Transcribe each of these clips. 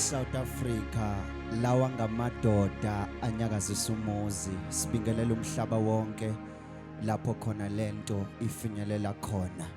eSouth Africa lawa ngamadoda anyakazisa umuzi. Sibingelela umhlaba wonke lapho khona lento ifinyelela khona.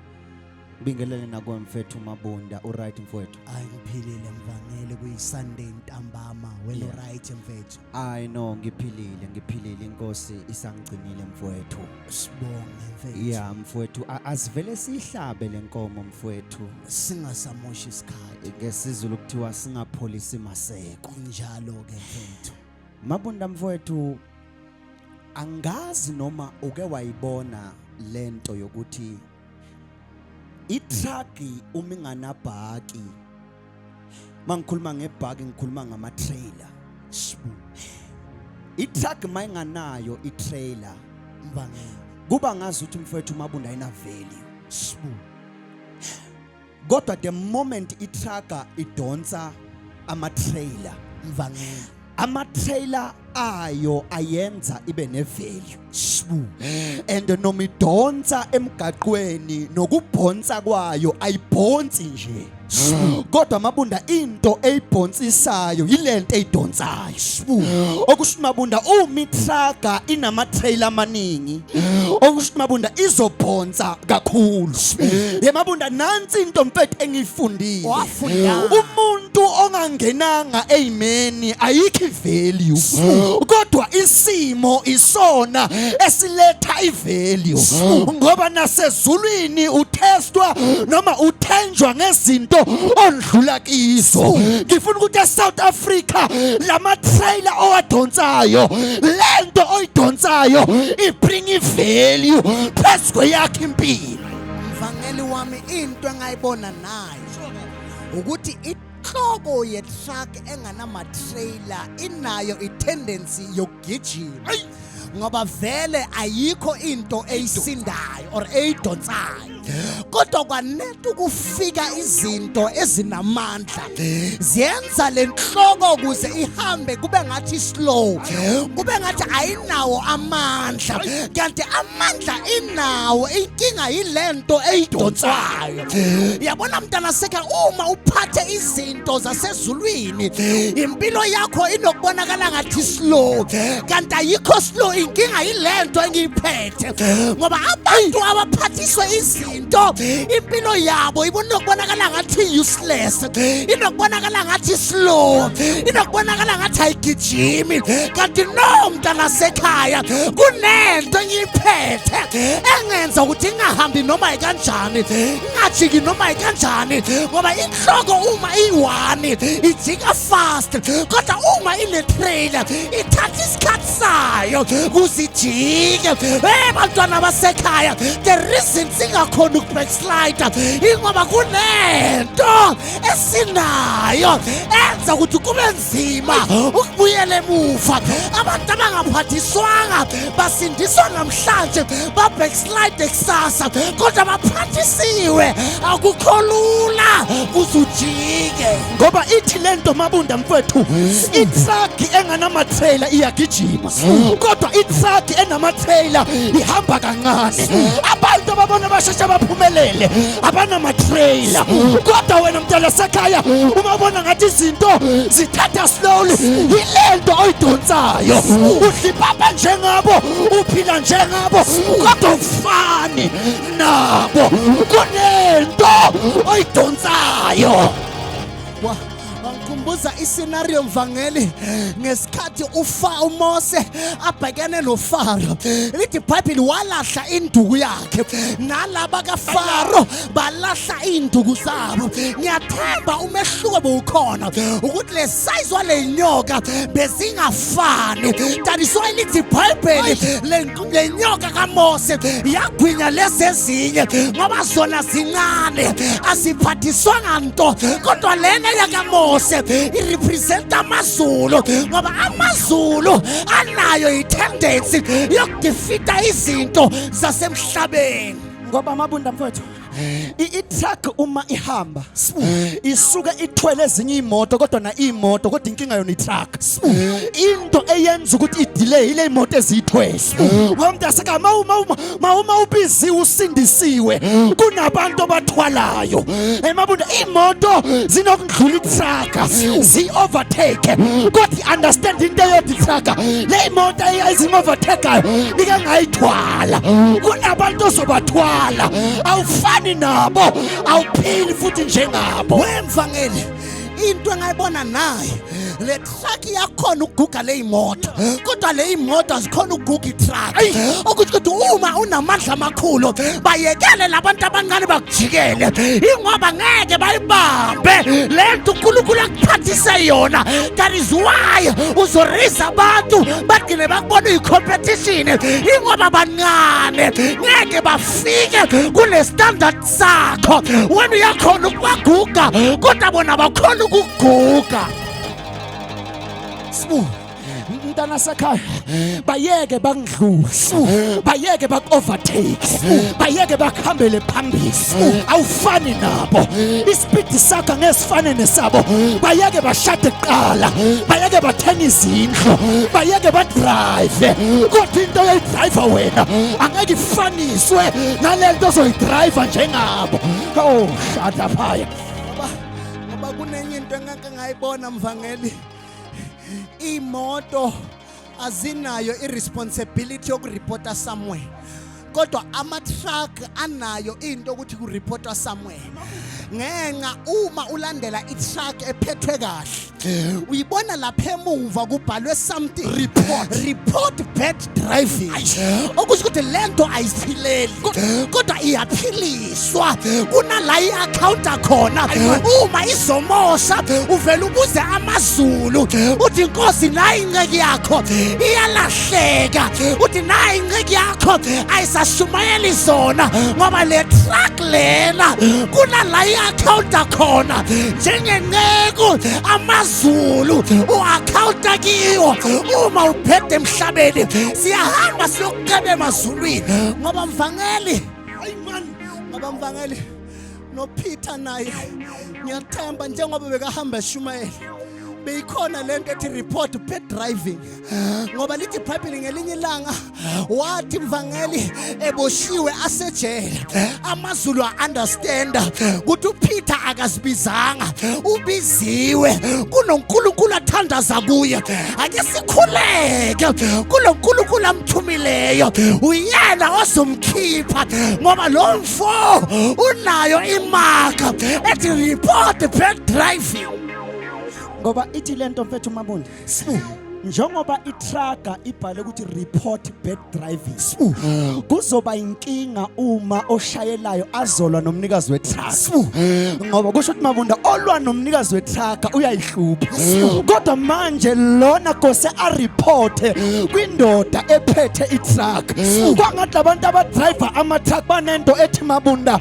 Ngibingelele nakuwe mfethu Mabunda, uright mfowethu? Hayi, ngiphilile mvangeli, kuyi-Sunday ntambama. Wena uright mfethu? I know, ngiphilile, ngiphilile, inkosi isangigcinile mfowethu. Sibonge mfethu. Yeah mfowethu, asivele sihlabe lenkomo mfowethu. Singasamoshi isikhathi. NgesiZulu kuthiwa singapholisi maseko. Njalo-ke mfethu. Mabunda mfowethu, angazi noma uke wayibona lento yokuthi itruck uma inganabhaki. Mangikhuluma ngebhaki ngikhuluma ngama trailer. Sibu. Itruck mayinganayo itrailer mvangeli, kuba ngazi ukuthi mfowethu Mabunda ayina value. Sibu. Kodwa the moment itruck idonsa ama trailer mvangeli, ama trailer ayo ayenza ibe ne value. Sibu. And noma idonsa emgaqweni, nokubhonsa kwayo ayibhonsi nje, kodwa Mabunda into eyibhonsisayo yilento eyidonsayo. Okusho Mabunda, uma itruck inama trailer amaningi, okusho Mabunda izobhonsa kakhulu. Ye Mabunda, nansi into mfethu engiyifundile. Wafunda. Umuntu ongangenanga eyimeni ayikho ivalue, kodwa isimo isona esiletha ivalue, ngoba nasezulwini utestwa noma uthenjwa ngezinto ondlula kizo. Ngifuna ukuthi eSouth Africa lama trailer owadonsayo, lento oyidonsayo ibring ivalue phezu kweyakho impilo. Mvangeli wami, into engayibona nayo ukuthi inhloko ye-truck enganama-trailer inayo i-tendency yokugijima, ngoba vele ayikho into eyisindayo or eyidonsayo. Kodwa kwaneta ukufika izinto ezinamandla, ziyenza le nhloko ukuze ihambe kube ngathi slow, kube ngathi ayinawo amandla, kanti amandla inawo. Inkinga yilento eyidonsayo. Yabona mntana seka, uma uphathe izinto zasezulwini, impilo yakho inokubonakala ngathi slow, kanti ayikho slow. Inkinga yilento engiyiphethe, ngoba abantu abaphathiswe izinto impilo yabo ibonokubonakala ngathi useless, inokubonakala ngathi slow, inokubonakala ngathi ayigijimi, kanti no mntana sekhaya, kunento engiyiphethe engenza ukuthi ingahambi noma ikanjani, ingajiki noma ikanjani, ngoba inhloko uma iyi-one ijika fast, kodwa uma ine-trailer ithatha isikhathi sayo kuze ijike. Hey bantwana basekhaya, the reason singakhoni ukubackslide ingoba kunento esinayo enza ukuthi kube nzima ukubuyela emuva. Abantu abangaphathiswanga basindiswa namhlanje, ba-backslide kusasa, kodwa baphathisiwe akukho lula kuze ujike. Ngoba ithi lento Mabunda mfowethu, itruck enganama-trailer iyagijima, kodwa itruck enama-trailer ihamba kancane. Abantu ababona basheshe baphumelele abanama-trailer, kodwa wena mntana sekhaya uma ubona ngathi izinto zithatha slowly, yilento oyidonsayo. Udlipapa njengabo, uphila njengabo, kodwa ufani nabo, kunento oyidonsayo. Wangikhumbuza iscenario mvangeli, ngesikhathi ufa uMose abhekene noFaro. Lithi iBhayibheli walahla induku yakhe, nalaba kaFaro balahla induku zabo. Ngiyathemba umehluko bewukhona ukuthi le size wale nyoka bezingafani. That is why lithi iBhayibheli le nyoka kaMose yagwinya lezi ezinye, ngoba zona zincane, aziphathiswanga nto, kodwa lena yakaMose irepresenta amazulu, ngoba amazulu anayo itendency yokudefeata izinto zasemhlabeni. Ngoba Mabunda mfowethu, I-truck uma ihamba isuke ithwele ezinye iy'moto kodwa na iy'moto kodwa inkinga yona i-truck into eyenza ukuthi i-delay ile imoto eziyithwele wamntaseka mawuma ubiziwe usindisiwe kunabantu abathwalayo emabunda iy'moto zinokudlula i-truck zi-overtake kodwa i-understand into eyodwa i-truck le imoto ezim-overtakayo nike ngayithwala kunabantu ozobathwala awufani nabo awuphili futhi njengabo Wemvangeli into engayibona naye le truck iyakhona ukuguga le imoto kodwa le imoto azikhona ukuguga i-truck okuthi ukuthi uma unamandla amakhulu bayekele labantu abancane bakujikele ingoba ngeke bayibambe le nto uNkulunkulu akuphathise yona. That is why uzorisa abantu bagcine bakubona uyi-competition ingoba bancane ngeke bafike kule standard sakho. Wena uyakhona ukubaguga kodwa bona bakhona ukuguga. Sibu mntana sekhaya bayeke bakudlule, bayeke baku-overtake, bayeke bakuhambele phambili. Awufani nabo, isipidi sakho angeke sifane nesabo. Bayeke bashade kuqala, bayeke bathenga izindlu, bayeke badrive, kodwa into oyoyidrayiva wena angeke ifaniswe nale nto ozoyidrayiva njengabo. Oh shada phaya. Ngoba kunenye into engake ngayibona mvangeli, imoto azinayo i-responsibility yokuripota somewhere kodwa ama-truck anayo into ukuthi kuripotwa somewhere. Ngenxa uma ulandela i-truck ephethwe kahle uyibona lapha emuva kubhalwe something, report, report bad driving, okusho ukuthi lento ayiphileli kodwa iyaphiliswa. Kunala i-accounta khona uma izomosha uvela ubuze amazulu uthi inkosi nayi inceki yakho iyalahleka, uthi nayi inceki yakho ayisashumayeli zona ngoba le truck lena kunala i-accounta khona njengenceku amazulu u-accounta kiwo. Uma uphethe emhlabeni siyahamba siyokuceba emazulwini ngoba mvangeli, ngoba mvangeli noPeter naye ngiyathemba njengoba bekahamba eshumayela beyikhona lento ethi report bad driving, ngoba lithi iBhayibheli ngelinye ilanga wathi mvangeli eboshiwe asejele amazulu a-understanda ukuthi uPeter akazibizanga ubiziwe kunoNkulunkulu athandaza kuye. Ake sikhuleke kulo nkulunkulu amthumileyo, uyena ozomkhipha ngoba lo mfo unayo imaka ethi report bad driving. Ngoba ithi lento mfethu Mabunda, njengoba itraga ibhale ukuthi report bad driving, kuzoba inkinga uma oshayelayo azolwa nomnikazi wetruck, ngoba kusho ukuthi Mabunda olwa nomnikazi wetruck uyayihlupha. Kodwa manje lona kose areporte kwindoda ephethe itruck. Kwangathi labantu abadriver ama-truck banento ethi Mabunda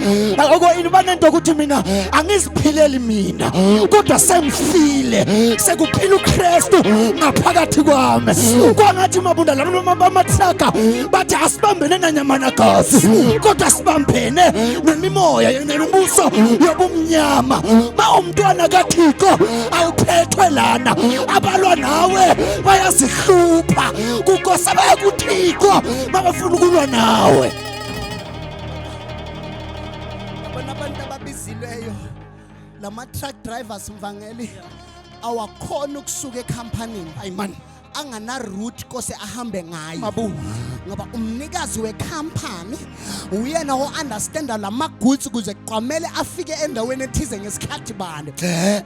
okoyini, banento ukuthi mina angiziphileli mina kodwa sengifile, sekuphila uKristu ngaphakathi kwami. Kwangathi Mabunda labo bamatraka bathi asibambene nanyama nagazi kodwa sibambene nemimoya nemibuso yobumnyama. Ma umntwana kaThixo awuphethwe lana, abalwa nawe bayazihlupha kukose baye kuThixo mabafuna ukulwa nawe. Yabona abantu ababizilweyo lama truck drivers mvangeli awakhona ukusuka ekhampanini ayi man angana route kose ahambe ngayo. Mabu. Ngoba umnikazi wekhampani uyena o-understanda lama goods ukuze kwamele afike endaweni ethize ngesikhathi bani.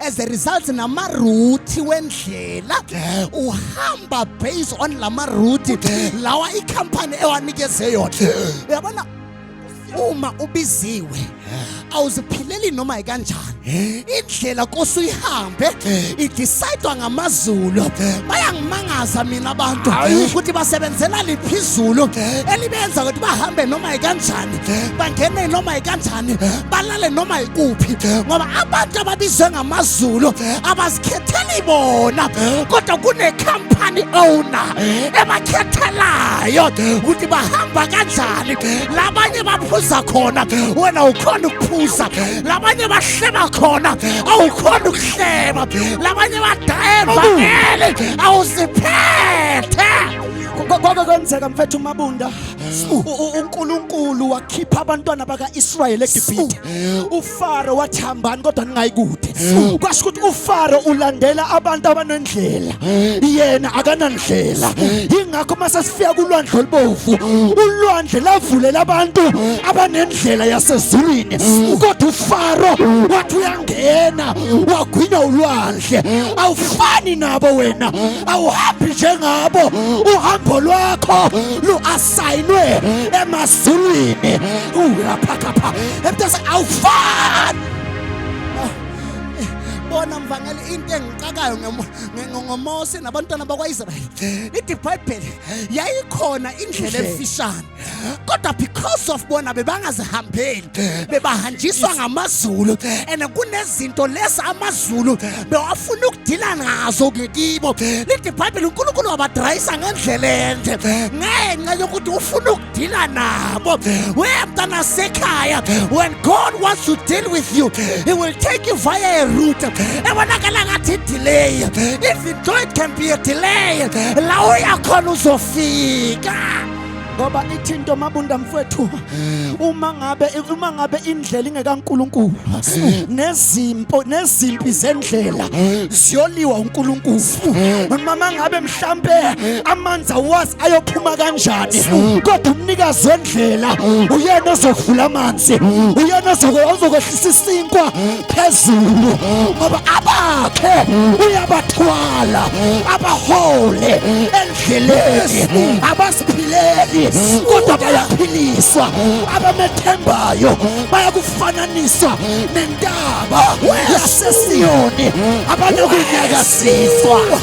As a result nama-route wendlela uhamba based on lama-route lawa ikhampani ewanikeze yona. Uyabona uma ubiziwe awuziphileli noma ikanjani, indlela kose uyihambe idecide ngamazulu. Bayangimangaza mina abantu ukuthi basebenzela liphi izulu elibenza ukuthi bahambe noma ikanjani, bangene noma ikanjani, balale noma ikuphi, ngoba abantu ababizwe ngamazulu abazikhetheli bona kodwa kunekhampani. company owner ebakhethelayo ukuthi bahamba kanjani. Labanye baphuza khona, wena ukhona ukuphuza. Labanye bahleba khona, awukhona ukuhleba. Labanye badayeva vele, awuziphethe. Kwake kwenzeka, mfethu Mabunda, uNkulunkulu wakhipha abantwana bakaIsrayeli eGibhithe. UFaro wathi, "Hambani, kodwa ningayi kude." Kwasho ukuthi uFaro ulandela abantu abanendlela, yena akanandlela. Ingakho mase sifika kulwandle olubovu, ulwandle lavulela abantu abanendlela yasezulwini, kodwa uFaro wathi uyangena, wagwinywa ulwandle. Awufani nabo wena, awuhambi njengabo. Uhambo lwakho lu-asayinwe emazulwini. Uraphakapha emntase, awufani. Bona mvangeli, into engixakayo ngoMose nabantwana bakwa-Israyeli, lithi iBhayibheli yayikhona indlela efishane, kodwa because of bona bebangazihambeli, bebahanjiswa ngamazulu, and kunezinto lezi amazulu bewafuna ukudila nazo kibo. Lithi iBhayibheli uNkulunkulu wabadrayisa ngendlela ende ngenxa yokuthi ufuna ukudila nabo. We mntana sekhaya, when God wants to deal with you, he will take you via a route ebonakala ngathi delay. Even though it can be a delay, la uyakhona uzofika. Ngoba ithi into, Mabunda mfowethu, uma ngabe indlela ingekaNkulunkulu, nezimpo nezimpi zendlela ziyoliwa uNkulunkulu. Mama, ngabe mhlambe amanzi awazi ayophuma kanjani, kodwa umnikazi wendlela uyena ozovula amanzi, uyena ozokwehlisa isinkwa phezulu, ngoba abakhe uyabathwala, abahole endleleni. Abasiphileli, kodwa bayaphiliswa. Abamethembayo bayakufananiswa nentaba yaseSiyoni, abanakunyakaziswa.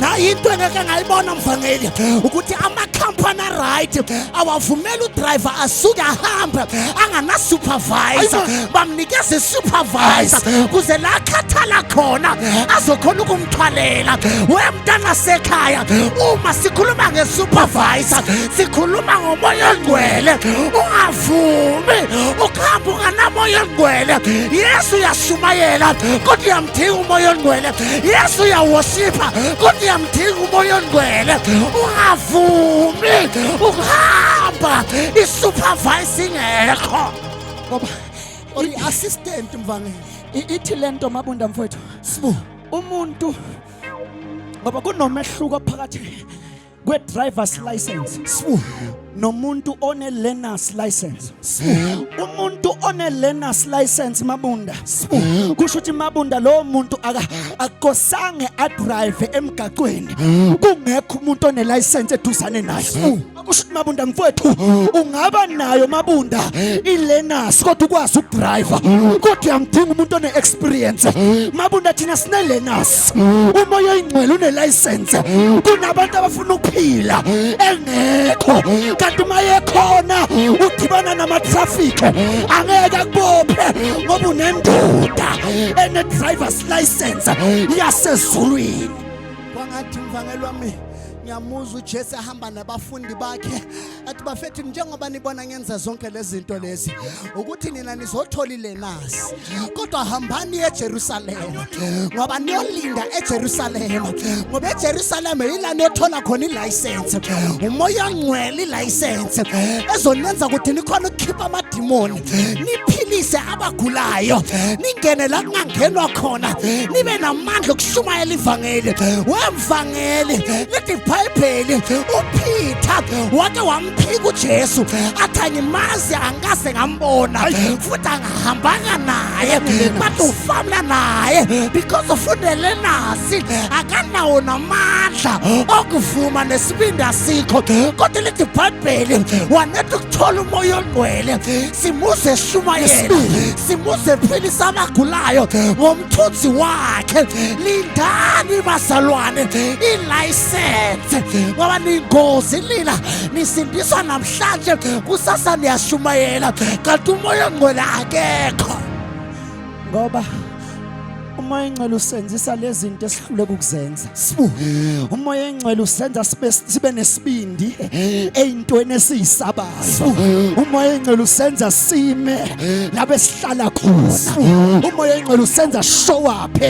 Nayo into engeke ngayibona, mvangeli, ukuthi amakhampani a-right awavumeli udriver asuke ahambe angana-supervisor. Bamnikeza i-supervisor kuze la akhathala khona azokhona ukumthwalela. We mntana sekhaya, uma sikhuluma nge-supervisor, sikhuluma ngoMoya Ongcwele. Ungavumi ukuhamba unganamoya Ongcwele. Yesu uyashumayela, kodwa uyamdinga uMoya Ongcwele. Yesu uyaworshipha, kodwa uyamdinga uMoya Ongcwele. Ungavumi ukuhamba i-supervisor ingekho Ngoba or i-assistant, mvangeli. Ithi lento, Mabunda mfowethu, Sibu. Umuntu, ngoba kunomehluko phakathi kwe-driver's license Sibu. Nomuntu one-learners license. Umuntu one-learners license, Mabunda, kusho ukuthi, Mabunda, lowo muntu akosange adrive emgaqweni kungekho umuntu one-license eduzane naye. Kusho ukuthi, Mabunda mfowethu, ungaba nayo, Mabunda, i-learners, kodwa ukwazi ukudrive, kodwa uyamdinga umuntu one-experience. Mabunda, thina sine-learners, uMoya Oyingcwele une-license. Kunabantu abafuna ukuphila engekho, kanti uma yekhona udibana nama-traffic, angeke akubophe ngoba unendoda ene-driver's license yasezulwini. Kwangathi, mvangeli wami, ngiyamuzwa uJesu ahamba nabafundi bakhe, athi, "Bafethu, njengoba nibona ngenza zonke lezi zinto lezi, ukuthi nina nizothola i-learners, kodwa hambani eJerusalema, ngoba niyolinda eJerusalema, ngoba eJerusalema yila niyothola khona ilicense, uMoya Ongcwele, ilicense ezonenza ukuthi nikhona ukukhipha amadimoni, niphilise abagulayo, ningene la kungangenwa khona, nibe namandla okushumayela ivangeli." Wemvangeli, lithi iBhayibheli uPeter wake wamphika uJesu, athi, "Angimazi, angikaze ngambona, futhi angahambanga naye," but ufamla naye because une-learners, akanawo namandla okuvuma, nesibindi asikho. Kodwa lithi iBhayibheli wanetha ukuthola uMoya Ongcwele, simuze eshumayela, simuze ephilisa abagulayo ngomthunzi wakhe. Lindani bazalwane ilayisense, ngoba ningozi nina. Nisindiswa namhlanje, kusasa niyashumayela, kanti uMoya Ongcwele akekho. Ngoba Umoya Engcwele usenzisa lezi zinto esihluleka ukuzenza. Sibu. Umoya Engcwele usenza sibe nesibindi eyintweni esiyisabayo. Umoya Engcwele usenza sime labe sihlala khona. Umoya Engcwele usenza show up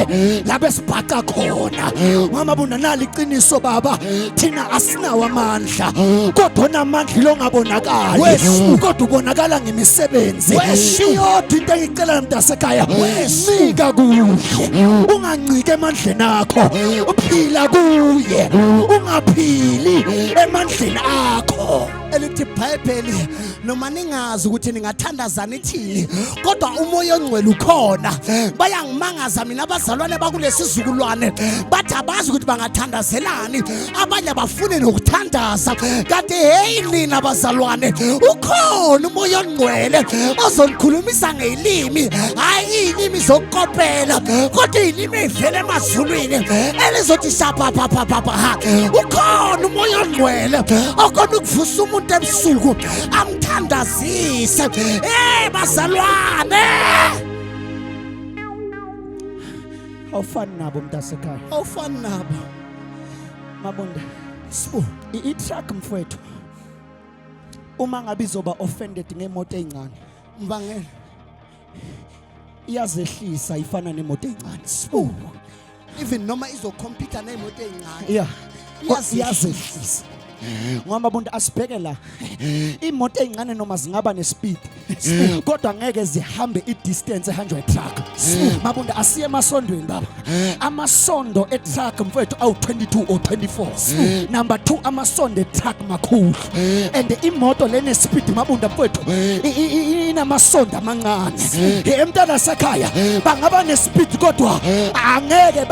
labe sibhaca khona. Mama bunanali iqiniso baba, thina asinawo amandla, kodwa onamandla ilongabonakali, kodwa ubonakala ngemisebenzi. Iyodwa into engicela mntasekhaya, ncika kuye, unganciki emandleni akho, uphila kuye, ungaphili emandleni akho. Elithi iBhayibheli, noma ningazi ukuthi ningathandaza nithini, kodwa umoya ongcwele ukhona. Bayangimangaza mina abazalwane bakulesi sizukulwane, bathi abazi ukuthi bangathandazelani, abanye abafuni nokuthandaza. Kanti hey nina bazalwane, ukhona umoya ongcwele ozonikhulumisa ngeyilimi, hayi iy'limi zokukopela, kodwa iy'limi ey'vela emazulwini elizothi shapapapapapa. Ukhona umoya ongcwele okhona ukuvusa umuntu ebusuku amthandazise. Hey bazalwane, Awufani nabo mntasekhaya. Awufani nabo. Mabunda. Sibu. I-truck mfowethu, uma ngabe izoba offended ngemoto ezincane, Mbangela, iyazehlisa, ifana nemoto encane. Sibu. Even noma izokhompyutha ney'moto ey'ncane. Yeah. Iyazehlisa. Ngoba abantu, asibheke la, imoto ezincane noma zingaba nespeed, kodwa ngeke zihambe i-distance ehanjwa i-truck. Mabunda, asiye emasondweni baba. Amasondo e-truck mfowethu awu-22 or 24. Number 2, amasondo e-truck makhulu, and imoto lene speed, Mabunda mfowethu, inamasondo amancane. Emntana sekhaya, bangaba nespeed kodwa angeke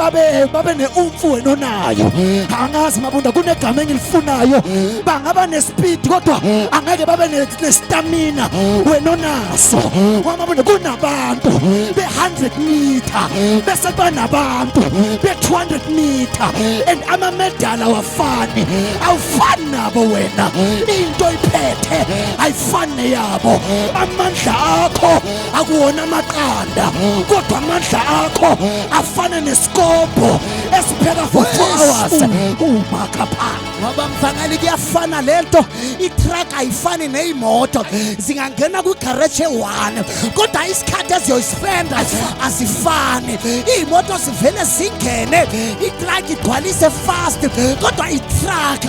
babe ne-umfu wena onayo. Angazi Mabunda, kunegama engilifunayo. Bangaba nespeed kodwa angeke babe nestamina wena onaso. Mabunda, kunabantu be-100 meter, bese kuba nabantu be-200 meter, and amamedala awafani, awufani nabo wena. Into iphethe ayifani neyabo. Amandla akho akuwona amaqanda, kodwa amandla akho afana nesikobho esipheka for 4 hours umakhapha. Ngoba mfangeli, kuyafana lento, i-truck ayifani ney'moto. Zingangena kwigareji eyi-one, kodwa isikhathi eziyoyispenda azifani. Iy'moto zivele zingene, i-truck igcwalise fast, kodwa i-truck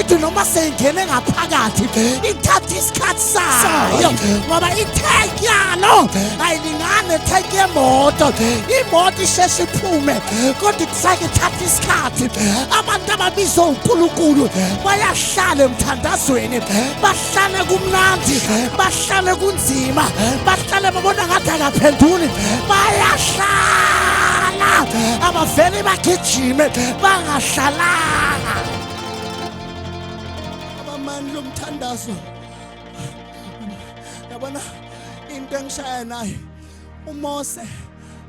ithi noma seyingene ngaphakathi ithatha isikhathi sayo, ngoba i-tank yalo ayilingani netank yemoto. Imoto isheshe iphume, kodwa i-truck ithatha isikhathi. Abantu ababizwa uNkulunkulu bayahlala emthandazweni, bahlale kumnandi, bahlale kunzima, bahlale babona ngathi akaphenduli, bayahlala, abavele bagijime bangahlalanga. Abamani lo mthandazo, yabona into engishaya nayo, uMose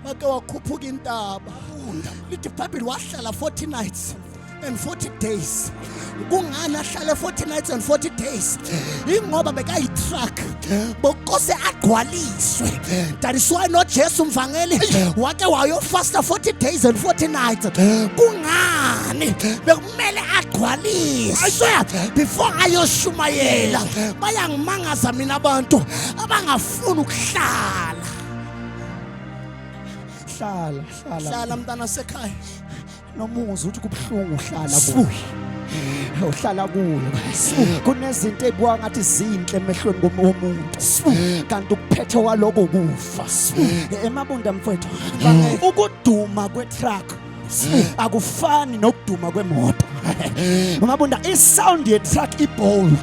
wake wakhuphuka intaba, lithi iBhayibheli wahlala 40 nights and 40 days. Kungani ahlale 40 nights and 40 days? Ingoba bekayi-truck, bokose agcwaliswe. That is why noJesu mvangeli wake wayofasta 40 days and 40 nights. Kungani bekumele agcwaliswe before ayoshumayela? Bayangimangaza mina abantu abangafuni ukuhlala. Hlala, hlala. Hlala mntana sekhaya. Nomuzi uthi kubuhlungu, uhlala kuye, uhlala kuyo. Kunezinto ezibuka ngathi zinhle emehlweni womuntu, kanti ukuphethe waloko kufa. Emabunda mfowethu, ukuduma kwetruck akufani nokuduma kwemoto. Mabunda, isound ye-truck ibold,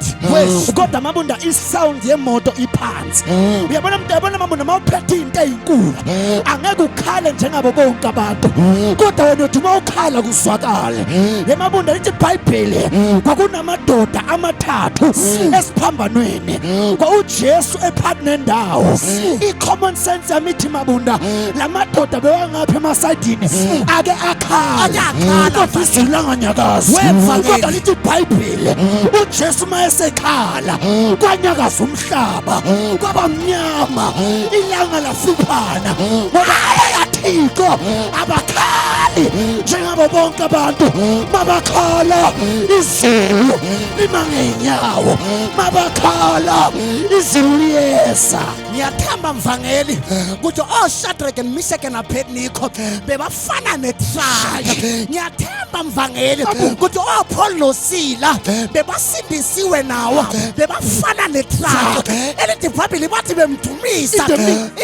kodwa Mabunda, isound yemoto iphansi. Uyabona mntu, uyabona Mabunda, mawuphethe into eyinkulu angeke ukhale njengabo bonke abantu, kodwa wena uthi uma ukhala kuzwakale. Emabunda, lithi iBhayibheli kwakunamadoda amathathu esiphambanweni, kwauJesu ephathi nendawo. I-common sense yami ithi, Mabunda, la madoda bewangapha emasayidini ake akhala. Ake akhala. Kodwa izulu langanyakazi. Wemvangeli. Kodwa lithi iBhayibheli uJesu uma esekhala kwanyakaza umhlaba, kwaba mnyama, ilanga lafiphana, ngoba ayathi izithixo abakhali njengabo bonke abantu. Mabakhala izulu lima ngeenyawo, mabakhala izulu liyeza. Ngiyathemba mvangeli ukuthi oShadrach and Meshach and Abednego bebafana netruck. Ngiyathemba mvangeli ukuthi oPaul noSila bebasindisiwe nawo, bebafana netruck. Elithi iBhayibheli bathi bemdumisa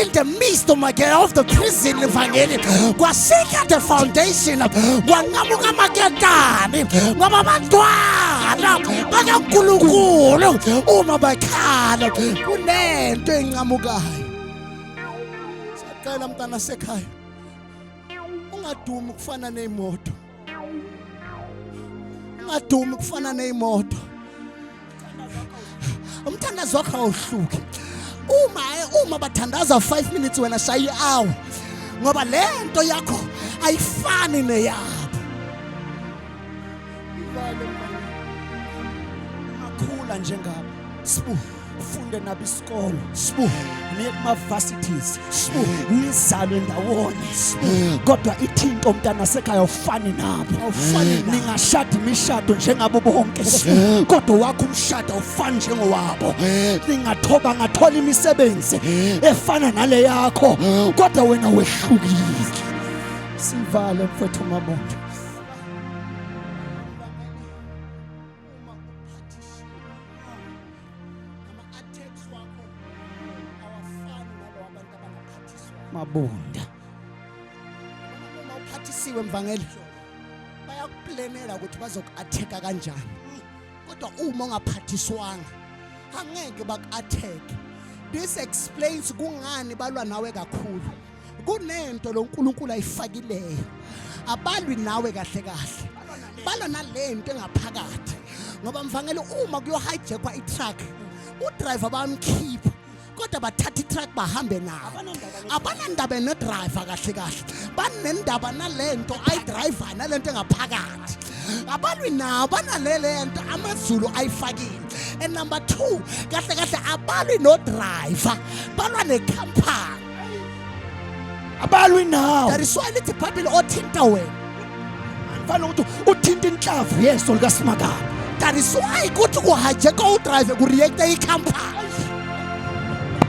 in the midst of my God, of the prison mvangeli, kwashika the foundation, kwanqamuka amaketani, ngoba abantwana bakaNkulunkulu uma bekhala kunento enqamukayo. Sacela mntana sekhaya ungadumi ukufana neyimoto, ungadumi ukufana neyimoto. Umthandazo wakho awuhluki. Uma bathandaza 5 minutes, wena shaya i-hour, ngoba le nto yakho ayifani neyabo. Ivale mfana. Ungakhula njengabo. Sibu. Ufunde nabo isikolo. Sibu. Niye kuma-varsities. Sibu. Nizalwe ndawonye. Kodwa ithinto mntana sekhaya awufani nabo. Awufani nabo. Ningashada imishado njengabo bonke. Kodwa wakho umshado awufani njengowabo. Ningathoba ngathola imisebenzi efana nale yakho, kodwa wena wehlukile. Sivale mfowethu Mabunda. Uma uphathishiwe, ama-attacks wakho awafani nalawo abantu abangaphathiswanga. Mabunda. Uma uphathisiwe mvangeli, bayakuplanela ukuthi bazoku-attack kanjani, kodwa uma ungaphathiswanga angeke baku-attack. This explains kungani balwa nawe kakhulu. Kunento lo nkulunkulu ayifakileyo, abalwi nawe kahle kahle, balwa nalento engaphakathi. Ngoba mvangeli, uma kuyo-hijackwa i-truck, udriver bayamkhipha, kodwa bathatha i-truck bahambe nayo. Abanandaba nedriver kahle kahle, banendaba nalento ayidrayivayo, nalento engaphakathi. Abalwi nawo, banalele nto amazulu ayifakile. And number two, kahle kahle abalwi nodriver, balwa nekhampani. Abalwi nawo. That is why lithi ibhayibheli othinta wena Mfana ukuthi uthinta inhlavu yeso likaSimakade. That is why kuthi kuhijackwa udriver, kureacta ikhampani.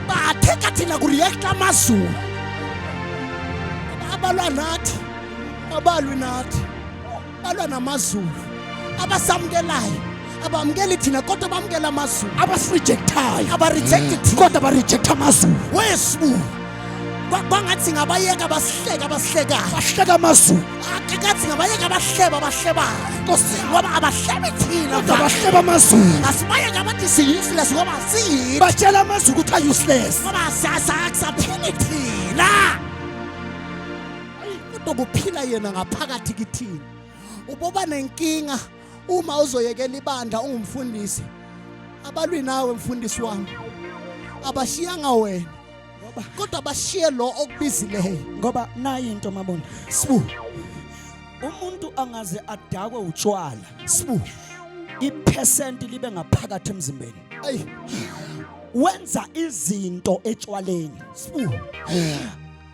Batheka thina, kureacta amazulu. Abalwa nathi, abalwi nathi, balwa namazulu. Abasamukelayo abamukeli thina, kodwa bamukela amazulu. Abasirejectayo abarejecti thina, kodwa barejecta amazulu. Wesibu kwangathi ngabayeka abasihleka abasihlekayo, bahleka amazulu. Akathi ngabayeka abahleba abahlebayo, Nkosi, ngoba abahlebi thina, kodwa bahleba amazulu. Asibayeke abathi siyi-useless, ngoba siyithi batshela amazulu ukuthi a-useless, ngoba saphili thina, kodwa kuphila yena ngaphakathi kithina. Uboba nenkinga uma uzoyekela ibandla ungumfundisi. Abalwi nawe mfundisi wami, abashiyanga wena, kodwa bashiye lo okubizileyo. Ngoba nayi into Mabunda. Sibu. Umuntu angaze adakwe utshwala, Sibu. Iphesenti libe ngaphakathi emzimbeni. Ayi. Wenza izinto etshwaleni. Sibu.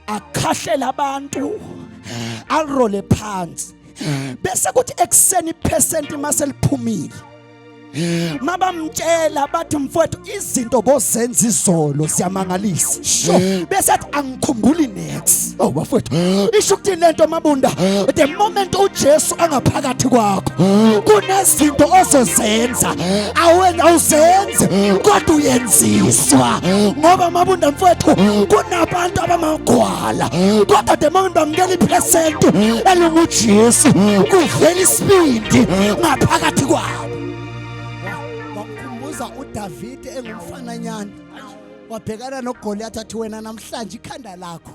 Akhahlela abantu, arole phansi. Bese kuthi ekseni iphesenti maseliphumile, mabamtshela bathi, "Mfowethu, izinto bozenza izolo siyamangalisa." Sure. Bese athi, "Angikhumbuli next." Oh bafowethu, isho ukuthi lento Mabunda, the moment uJesu angaphakathi kwakho, kunezinto ozozenza awenza awuzenzi, kodwa uyenziswa. Ngoba Mabunda mfowethu, kunabantu abamagwala, kodwa the moment bamukela iphesenti elinguJesu, kuvela isibindi ngaphakathi kwabo. Wakukhumbuza uDavid engumfananyana, wabhekana noGoliath, athi, "Wena namhlanje ikhanda lakho,"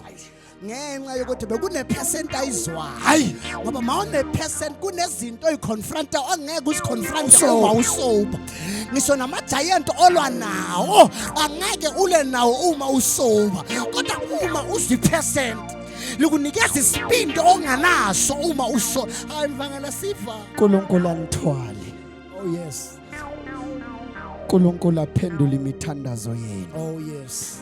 ngenxa yokuthi bekunephesent ayizwayo. Hayi. Ngoba ma unephesent kunezinto oyiconfronta ongeke uziconfronte uma usober. Ngisho nama-giant olwa nawo angeke ule nawo uma usober, kodwa uma uzwa iphesent likunikeza isibindi onganaso uma uso. Hayi mvangela, siva. uNkulunkulu anithwale. Oh yes. uNkulunkulu aphendule imithandazo yenu. Oh yes.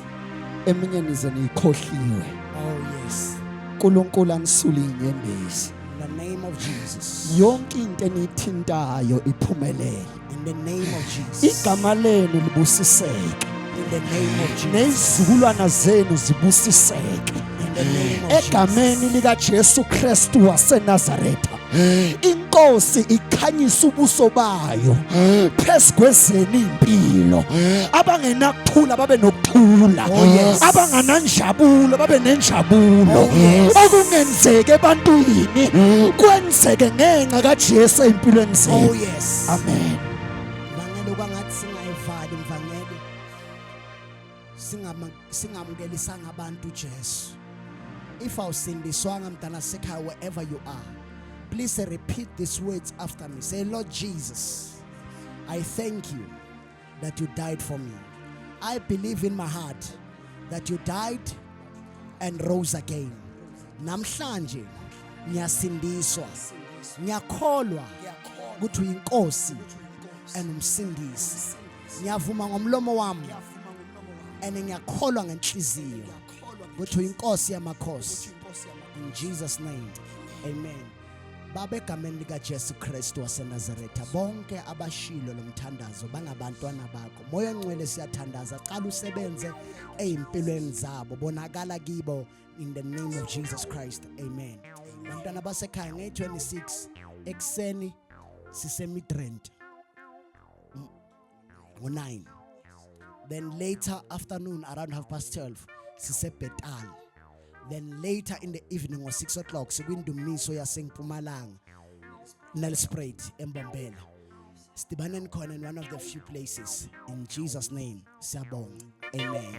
Eminye nize niyikhohliwe. Oh yes. uNkulunkulu anisule inyembezi. In the name of Jesus. Yonke into eniyithintayo iphumelele. In the name of Jesus. Igama lenu libusiseke. In the name of Jesus. Nezizukulwana zenu zibusiseke. In the name of Jesus. Egameni likaJesu Kristu waseNazaretha. Inkosi ikhanyisa ubuso bayo phezu kwezenu impilo. Abangenakuthula babe nokuthula. Oh, yes. Abangananjabulo babe nenjabulo. Oh, yes. Okungenzeke ebantwini kwenzeke ngenxa kaJesu empilweni zethu. Oh yes. Amen. Mvangeli kwangathi singayivali mvangeli. Singama singamukelisanga abantu Jesu. If awusindiswanga mntana sekhaya wherever you are, please repeat these words after me. Say Lord Jesus, I thank you that you died for me. I believe in my heart that you died and rose again. Namhlanje ngiyasindiswa. Ngiyakholwa ukuthi uyinkosi and umsindisi. Ngiyavuma ngomlomo wami and ngiyakholwa ngenhliziyo ukuthi uyinkosi yamakhosi. In Jesus name. Amen. Baba egameni lika Jesu Kristu waseNazaretha bonke abashilo lomthandazo bangabantwana bakho. Moya ongcwele siyathandaza qala usebenze ezimpilweni zabo bonakala kibo in the name of Jesus Christ. Amen. Bantwana basekhaya nge-26 ekuseni sisemidrand ngo-9 then later afternoon around 12:30 siseBetal then later in the evening ngo-6 o'clock sikwindumiso yasempumalanga Nelspruit eMbombela sidibaneni khona in one of the few places in Jesus name siyabonga amen.